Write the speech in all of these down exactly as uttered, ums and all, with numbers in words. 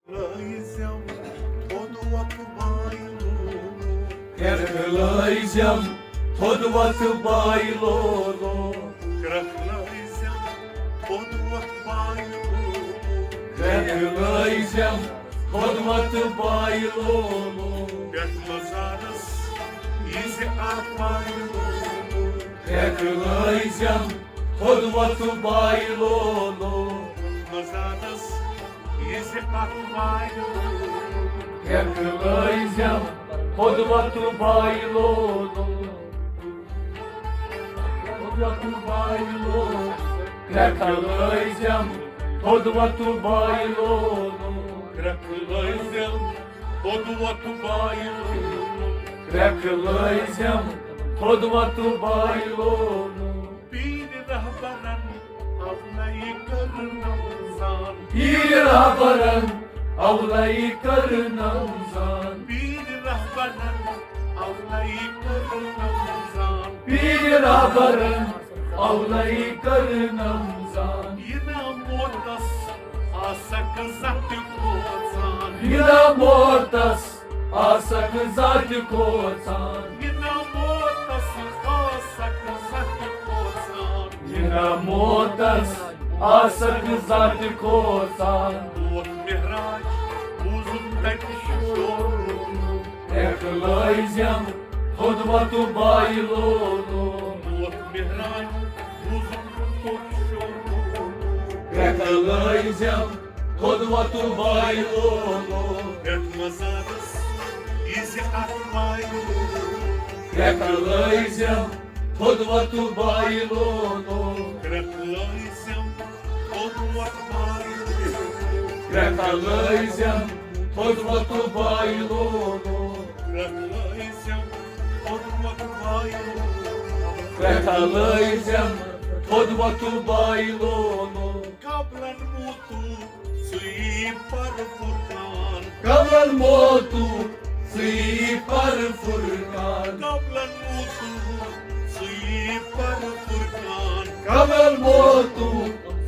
لٲزِم تھوٚد وۄتھ بایہِ لولو۔ کرٛٮ۪کھ لٲزِم تھوٚد وۄتھ بایہِ لولو۔ کرٛٮ۪کھ لٲزِم تھوٚد وۄتھ بایہِ لولو۔ کرٛٮ۪کھ لٲزِم تھوٚد وۄتھ بایہِ لولو۔ پٮ۪ٹھ مزارس یہِ زِ اکھ بایہِ لولو۔ کرٛٮ۪کھ لٲزِم تھوٚد وۄتھ بایہِ لولو۔ مزارس یہِ زِ اکھ بایہِ لولو۔ کرٛٮ۪کھ لٲزِم تھوٚد وۄتھ بایہِ لولو۔ تھوٚد وۄتھ بایہِ لولو۔ کرٛٮ۪کھ لٲزِم تھوٚد وۄتھ بایہِ لولو۔ کرٛٮ۪کھ لٲزِم تھوٚد وۄتھ بایہِ لولو۔ کرٛٮ۪کھ لٲزِم تھوٚد وۄتھ بایہِ لولو۔ پیٖرِ رہبرن اولَے کٔر نمزان۔ پیٖرِ رہبرن اولَے کٔر نمزان۔ پیٖرِ رہبرن اولَے کٔر نمزان۔ پیٖرِ رہبرن اولَے کٔر نمزان۔ یہِ نہ موتس آسکھ زانٛہہ تہِ کھوژان۔ یہِ نہ موتس آسکھ زانٛہہ تہِ کھوژان۔ یہِ نہ موتس آسکھ زانٛہہ تہِ کھوژان۔ یہِ نہ موتس آسکھ زانٛہہ تہِ کھوژان۔ موت مہراج بوٗزُم تتہِ شور۔ کرٛٮ۪کھ لٲزِم تھوٚد وۄتھ بایہِ لولو۔ موت مہراج بوٗزُم تتہِ شور۔ کرٛٮ۪کھ لٲزِم تھوٚد وۄتھ بایہِ لولو۔ پٮ۪ٹھ مزارس یہِ زِ اکھ بایہِ لولو۔ کرٛٮ۪کھ لٲزِم تھوٚد وۄتھ بایہِ لولو۔ کرٛٮ۪کھ لٲزِم تھوٚد وۄتھ بایہِ لولو۔ کرٛٮ۪کھ لٲزِم تھوٚد وۄتھ بایہِ لولو۔ کرٛٮ۪کھ لٲزِم تھوٚد وۄتھ بایہِ لولو۔ کرٛٮ۪کھ لٲزِم تھوٚد وۄتھ بایہِ لولو۔ قبلن موتو سُے پر فرقان۔ قبلن موتو سُے پر فرقان۔ قبلن موتو سُے پر فرقان۔ قبلن موتو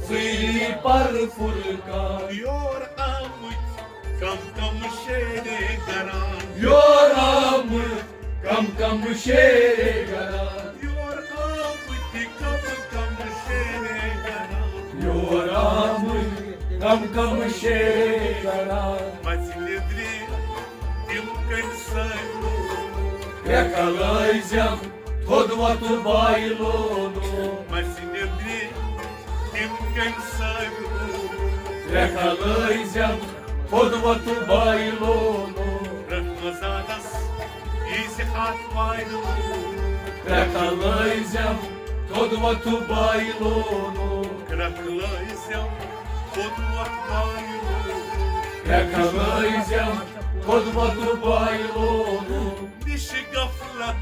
سُے پر فرقان۔ یور آمٕتۍ کم کم شیرے گران۔ یور آمٕتۍ کم کم شیرے گران۔ یور آمٕتۍ کم کم شیرے گران۔ یور آمٕتۍ کم کم شیرے گران۔ مژِ نیٚدرِ تِم کٔمۍ سٲنۍ لوٗکھ۔ کرٛٮ۪کھ لٲزِم تھوٚد وۄتھ بایہِ لولو۔ مژِ نیٚدرِ تِم کٔمۍ سٲنۍ لوٗکھ۔ کرٛٮ۪کھ لٲزِم تھوٚد وۄتھ بایہِ لولو۔ کرٛٮ۪کھ مزارس یہِ زِ اکھ بایہِ لولو۔ کرٛٮ۪کھ لٲزِم تھوٚد وۄتھ بایہِ لولو۔ کرٛٮ۪کھ لٲزِم تھوٚد وۄتھ بایہِ لولو۔ کرٛٮ۪کھ لٲزِم تھوٚد وۄتھ بایہِ لولو۔ نِشہِ غفلت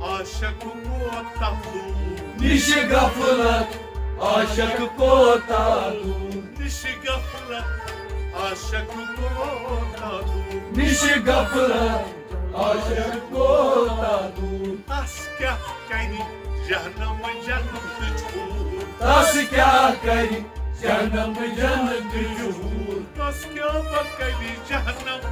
عاشق کوتاہ دوٗر۔ نِشہِ غفلت عاشق کوتاہ دوٗر۔ نِشہِ غفلت عاشق کوتاہ دوٗر۔ نِشہِ غفلت عاشق کوتاہ دوٗر۔ تس کیٛاہ کرِ جہنم جنت چھوٗر۔ تس کیٛاہ کرِ جہنم جنت چھوٗر۔ تس کیٛاہ کرِ جہنم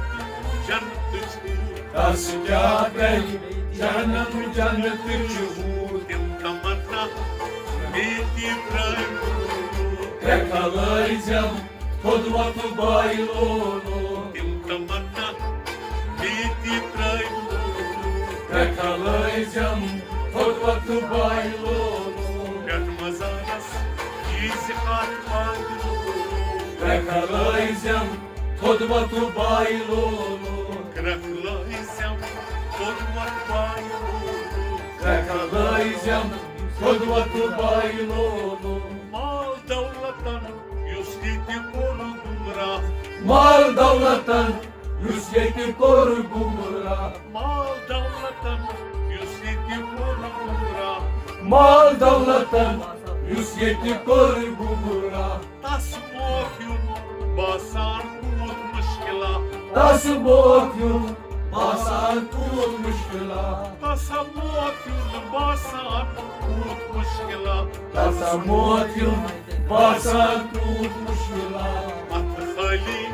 جنت چھوٗر۔ تس کیٛاہ کرِ جہنم جنت چھوٗر۔ تِم تمنا مےٚ تہِ ترٛٲوۍ۔ کرٛٮ۪کھ لٲزِم تھوٚد وۄتھ بایہِ لولو۔ تِم تمنا مےٚ تہِ ترٛٲوۍ۔ کرٛٮ۪کھ لٲزِم تھوٚد وۄتھ بایہِ لولو۔ پٮ۪ٹھ مزارس یہِ زِ اکھ بایہِ لولو۔ کرٛٮ۪کھ لٲزِم تھوٚد وۄتھ بایہِ لولو۔ کرٛٮ۪کھ لٲزِم تھوٚد وۄتھ بایہِ لولو۔ کرٛٮ۪کھ لٲزِم تھوٚد وۄتھ بایہِ لولو۔ مال دولتن یُس ییٚتہِ کوٚر گمراہ۔ مال دولتن یُس ییٚتہِ کوٚر گمراہ۔ مال دولتن یُس ییٚتہِ کوٚر گمراہ۔ مال دولتن یُس ییٚتہِ کوٚر گمراہ۔ تس موت ہیوٚن باسان کوٗت مشکلہ۔ تس موت ہیوٚن باسان کوٗت مشکلہ۔ تس موت ہیوٚن باسان کوٗت مشکلہ۔ تس موت ہیوٚن باسان کوٗت مشکلہ۔ متھ خٲلی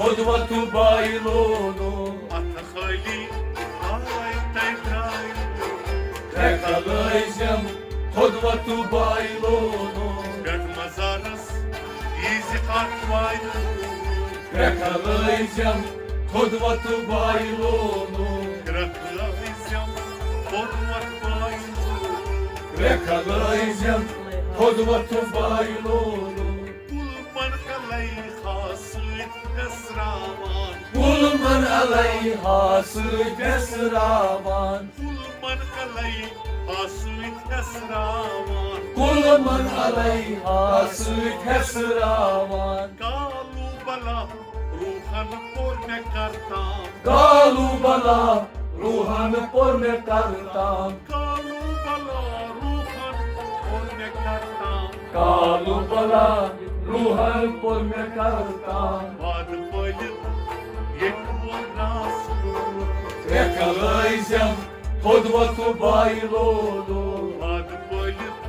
خۄدوَتہٕ بایہِ لولو۔ اَتھٕ خٲلی آے تَتہِ درٛاے۔ ترٛےٚ کلہٕ ٲسۍزٮ۪م خۄدوَتہٕ بایہِ لولو۔ پٮ۪ٹھ مزارس ییٖزِ کتھ وایہِ۔ ترٛےٚ کلہٕ ٲسۍزٮ۪م خۄدوَتہٕ بایہِ لولو۔ ترٛےٚ کلہٕ ٲسۍزٮ۪م خۄدوَتہٕ بایہِ لولو۔ ترٛےٚ کلہٕ ٲسۍزٮ۪م خۄدوَتہٕ بایہِ لولو۔ کُلمن کلے ہا سۭتۍ پھٮ۪سراوان۔ کُلمن علیہا سۭتۍ پھٮ۪سراوان۔ کُلمن علیہا سۭتۍ پھٮ۪سراوان۔ کُلمن علیہا سۭتۍ پھٮ۪سراوان۔ کالو بلا روحن کوٚر مےٚ کرتام۔ کالو بلا روحن کوٚر مےٚ کرتام۔ کالو بلا روحن کوٚر مےٚ کرتام۔ کالو بلا روحن کوٚر مےٚ کرتام۔ وعدٕ پٲلِتھ ییٚتہِ ووت ناس۔ ترٛےٚ کلہٕ ٲسۍزٮ۪م خۄدوَتہٕ بایہِ لولو۔ وعدٕ پٲلِتھ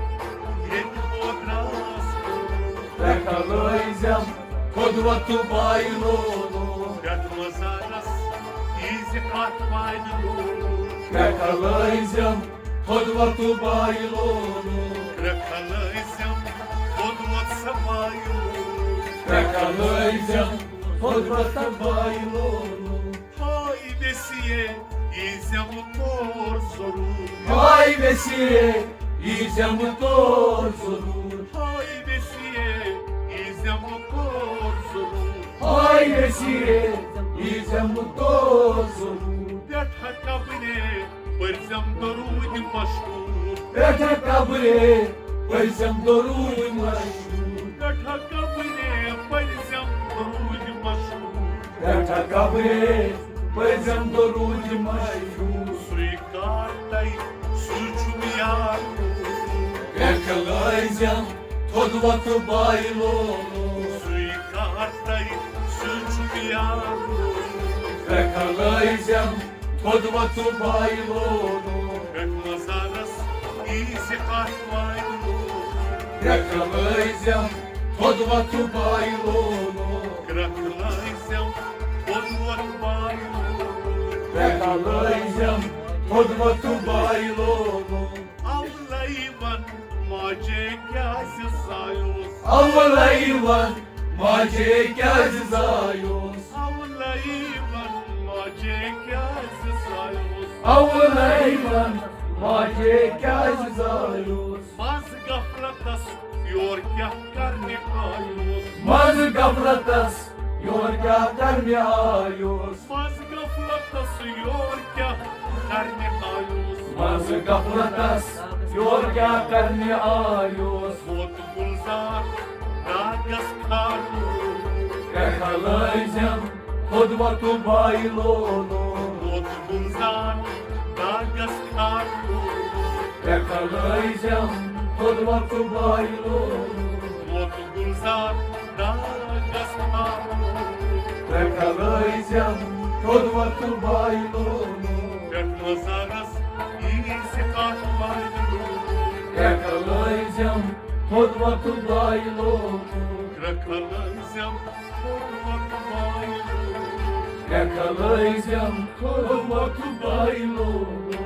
ییٚتہِ ووت ناس۔ ترٛےٚ کلہٕ ٲسۍزٮ۪م خۄدوَتہٕ بایہِ لولو۔ پٮ۪ٹھ مزارس ییٖزِ کتھ وایہِ لولو۔ ترٛےٚ کلہٕ ٲسۍزٮ۪م خۄدوَتہٕ بایہِ لولو۔ ترٛےٚ کلہٕ ٲسۍزٮ۪م خۄدوَتہٕ سا بایہِ لولو۔ ترٛےٚ کلہٕ ٲسۍزٮ۪م خۄدوَتہٕ سا بایہِ لولو۔ ہاے ویسیے ییٖزٮ۪م تور ضروٗر۔ ہاے ویسیے ییٖزٮ۪م تور ضروٗر۔ ہاے ویسیے ییٖزٮ۪م تور ضروٗر۔ ہاے ویسیے ییٖزٮ۪م تور ضروٗر۔ پٮ۪ٹھٕ قبرے پٔرزٮ۪م درود مشہوٗر۔ پٮ۪ٹھٕ قبرے پٔرزٮ۪م درود مشہوٗر۔ پٮ۪ٹھٕ قبرے پٔرزٮ۪م درود مشہوٗر۔ پٮ۪ٹھٕ قبرے پٔرزٮ۪م درود مشہوٗر۔ سُے کار تۄہہِ سُے چھُم یار۔ ترٛےٚ کلہٕ ٲسۍزٮ۪م خۄدوَتہٕ بایہِ لولو۔ سُے کار تۄہہِ سُے چھُم یار۔ ترٛےٚ کلہٕ ٲسۍزٮ۪م خۄدوَتہٕ بایہِ لولو۔ پٮ۪ٹھ مزارس ییٖزِ کتھ وایہِ لولو۔ ترٛےٚ کلہٕ ٲسۍزٮ۪م خۄدوَتہٕ بایہِ لولو۔ ترٛےٚ کلہٕ ٲسۍزٮ۪م خۄدوَتہٕ بایہِ لولو۔ ترٛےٚ کلہٕ ٲسۍزٮ۪م خۄدوَتہٕ بایہِ لولو۔ اولے ون ماجے کیٛازِ زایوس؟ اولے ون ماجے کیٛازِ زایوس؟ اولے ون ماجے کیٛازِ زایوس؟ اولے ون ماجے کیٛازِ زایوس؟ منٛز غفلتس یور کیٛاہ کرنہِ آیوس؟ منٛز غفلتس یور کیٛاہ کرنہِ آیوس؟ منٛز غفلتس یور کیٛاہ کرنہِ آیوس؟ منٛز غفلتس یور کیٛاہ کرنہِ آیوس؟ موت گُلزار داغس کھارو۔ ترٛےٚ کلہٕ ٲسۍزٮ۪م خۄدوَتہٕ بایہِ لولو۔ موت گُلزار داغس کھارو۔ ترٛےٚ کلہٕ ٲسۍزٮ۪م خۄدوَتہٕ بایہِ لولو۔ موت گُلزار داغس کھارو۔ ترٛےٚ کلہٕ ٲسۍزٮ۪م خۄدوَتہٕ بایہِ لولو۔ پٮ۪ٹھ مزارس ییٖزِ کتھ وایہِ لولو۔ ترٛےٚ کلہٕ ٲسۍزٮ۪م خۄدوَتہٕ بایہِ لولو۔ ترٛےٚ کلہٕ ٲسۍزٮ۪م خۄدوَتہٕ بایہِ لولو۔ ترٛےٚ کلہٕ ٲسۍزٮ۪م خۄدوَتہٕ بایہِ لولو۔